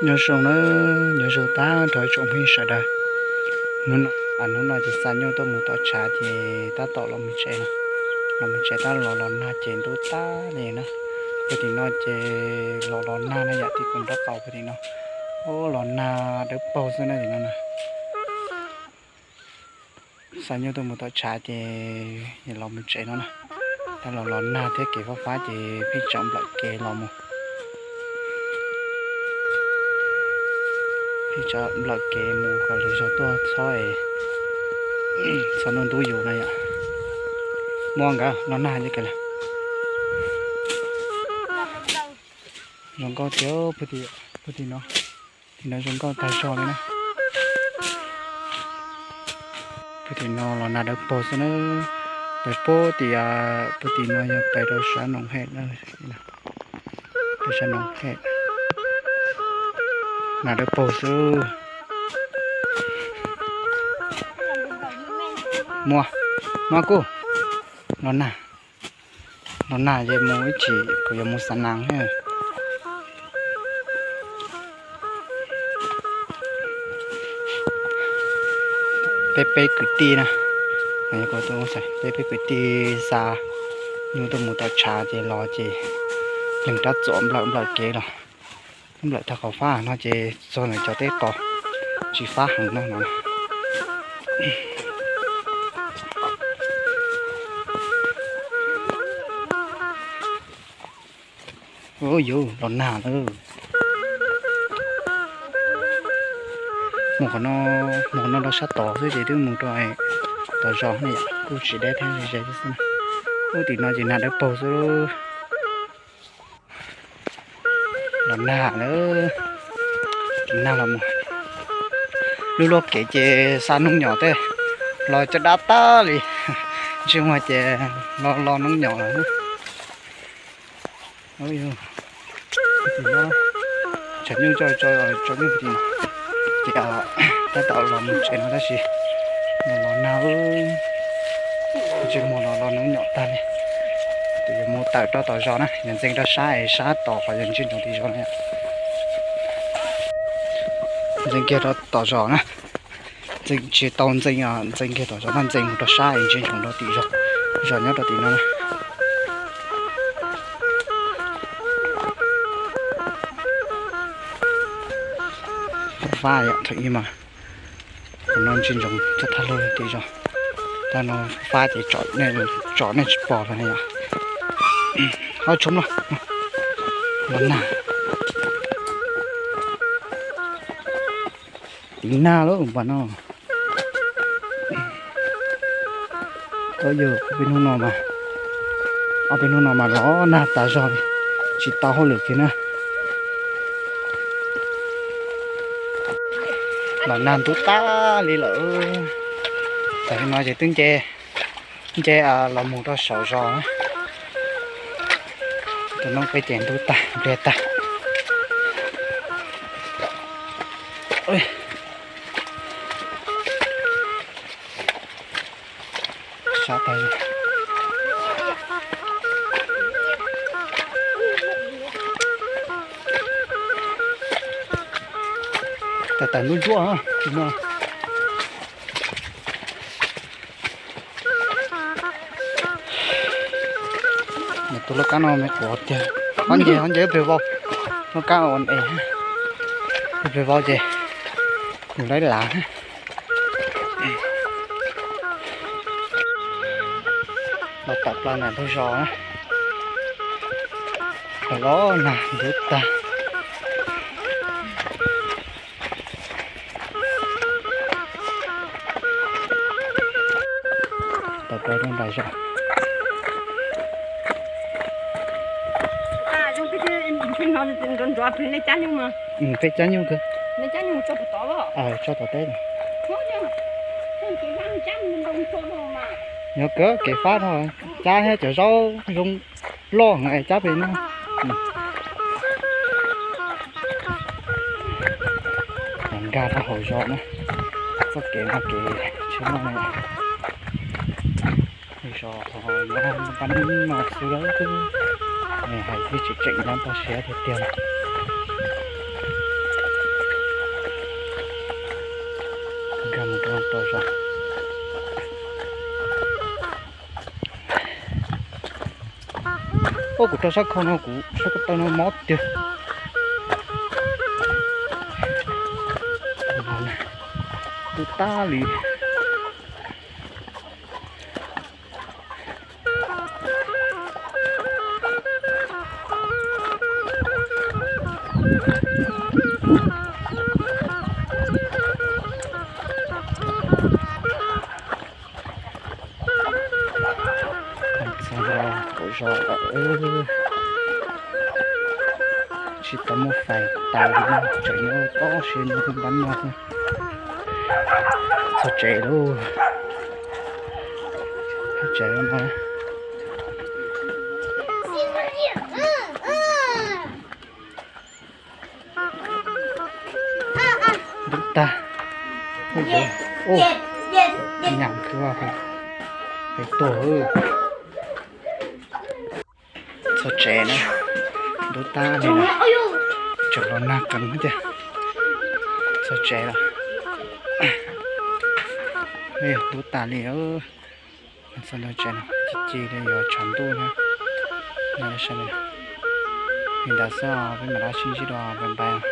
Nyob zoo na, nyob zoo tag nrho ib tsoom phooj ywg sawv daws. Hnub no, hnub no ces xa nyuj tuaj mus tom tshav ces tab tom los mus tsev no. Los mus tsev tab los los nag ces ntub tag li na. Puag tim no ces los los nag na yom, tim kuv nraub qaum puag tim no. Ub, los nag dawb paug xwb na tim no na. Xa nyuj tuaj mus tom tshav ces los mus tsev no na. Tab los los nag thiab kev fab fab ces pheej tsam nplawm kev los mus. Pheej tsam nplawm kev mus kom lwm zaus tuaj txhob, txhob ntub ntub yus na yom. Muaj nkawd los nag li kawg li. Zoo nkauj thiab puag tim no. Tim no zoo nkauj tag zog li na. Puag tim no los nag dawb paug xwb na. Pem puag tim, puag tim no yog pem rau sab Noov Hem na. Pem sab Noov Hem. Nag dawb paug xwb. Muaj, muaj kuj los nag. Los nag ces mus ib chim kuv yuav mus xa nas thiab. Peb peb kwv tij na, peb peb kwv tij xa nyuj tuaj mus tom tshav ces los ces leeg rab txuas nplawm nplawm kev los, nplawm tag qhov fab no ces txog ntawm cov teb qos tsis fab heev na no. Ub, yuav los nag lawm. Mus qhov no, mus qhov no rau sab tod xwb ces twb mus rau tom zos ne, kuj tsis deb thiab, ze ze xwb na. Ub, tim no ces nag dawb paug xwb. Los nag lawm. Nag los mus. Lub luaj kev ces xa noob nyom tej los caj dab tag li. Ntsej muag ces los los noob nyom lawm. Tshav nyuj tso tso tso nyuj tim no. Ces tab tom los mus tsev no tab sis los los nag, ntsej muag los los noob nyom tag li. Tus yuav mus tawm rau tom zos na, yog ntxeev rau sab es sab tom qhov yog ntsej ntsoov tim zos na. Ntxeev kiag rau tom zos na. Ntxeev tsis tau ntxeev, ntxeev kiag tom zos na, ntxeev mus rau sab es ntsej ntsoov rau tim zos, zos nyob rau tim no na. Fab yom, thaum ub mas qhov no ntsej ntsoov cov thaj lug tim zos, tag no fab ces tsom nej tsis pom lawm ne yom. Ho tshoob los, los nag. Tiv nag lawm npaum no. Yog ob peb hnub no mas, ob peb hnub no mas los nag tas zog li, tsis tau hauj lwm kiag na. Los nag ntub tag li lawm. Tam sim no ces twb nce, nce los mus rau saum zos na. Tus noob peb ces ntub tag npliag tag. Sab tag. Tawm tawm ntub ntsuab no. Tus lub kab no me quav tiag, qhov nce qhov nce ib pliag vau, lub kab ua es, ib pliag vau ces yus laib lav. Los tawm plaws ntawm ntug zos na, los los nag ntub tag. Tawm plaws rau nram zos. Peb cab nyuj kawg. Tso tom teb. Yog kawg kev fab no, cab thiab cov zaub zoo loj heev es cab pem no. Nkag rau hauv zos na, txoj kev no kev tsheb loj na. Zos nyob npab no xwb, hais thiaj tseem tseem nyob toj siab tiag tiag. Mus rau tod zos. Ua kuv rau sab khau no kuv sab ko taw no mob tiag. Ntub tag li. Txog rau hauv zos lawm, tsis tau muaj fais tas li na, tseem nyob tob siab nyob hauv npab no xwb. Txog tsev lauj, txog tsev no. Ntub tag. Ub, nyam khw, pem tuag. Txog tsev na, ntub tag li na, tseem los nag qees thiab tiag. Txog tsev lawm, ntub tas li. Txog ntawm tsev no ci ci li yuav tshav ntuj thiab. Li ntawd xwb os, peb mam li sib ntsib dua, bye bye.